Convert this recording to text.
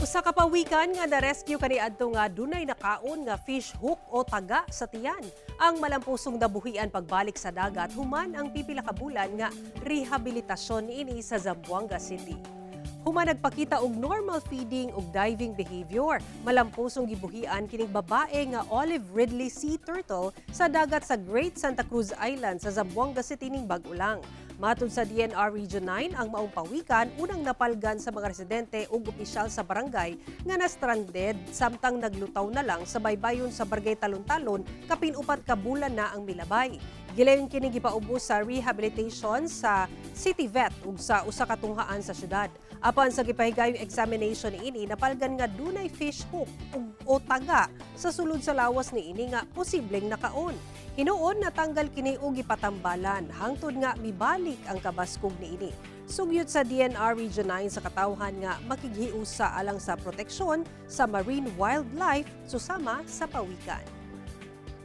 Usa ka pawikan nga na-rescue kaniadto nga dunay nakaon nga fish hook o taga sa tiyan. Ang malampusong nabuhian pagbalik sa dagat human ang pipila ka bulan nga rehabilitasyon niini sa Zamboanga City. Human nagpakita og normal feeding ug diving behavior, malampusong gibuhian kining babae nga Olive Ridley sea turtle sa dagat sa Great Santa Cruz Island sa Zamboanga City ning bag-o lang. Matod sa DENR Region 9, ang maong pawikan unang napalgan sa mga residente ug opisyal sa barangay nga na-stranded samtang naglutaw na lang sa baybayon sa Barangay Talon-Talon kapin 4 ka bulan na ang milabay. Gilayon kini gipaubos sa rehabilitation sa City Vet ug sa usa ka tunghaan sa syudad. Apan sa gipahigayong examination niini, napalgan nga dunay fish hook ug o taga sa sulod sa lawas niini nga posibleng nakaon. Hinuon natanggal kini og gipatambalan hangtod nga mibalik ang kabaskog niini. Sugyot sa DENR Region 9 sa katawhan nga makighiusa alang sa proteksyon sa marine wildlife susama sa pawikan.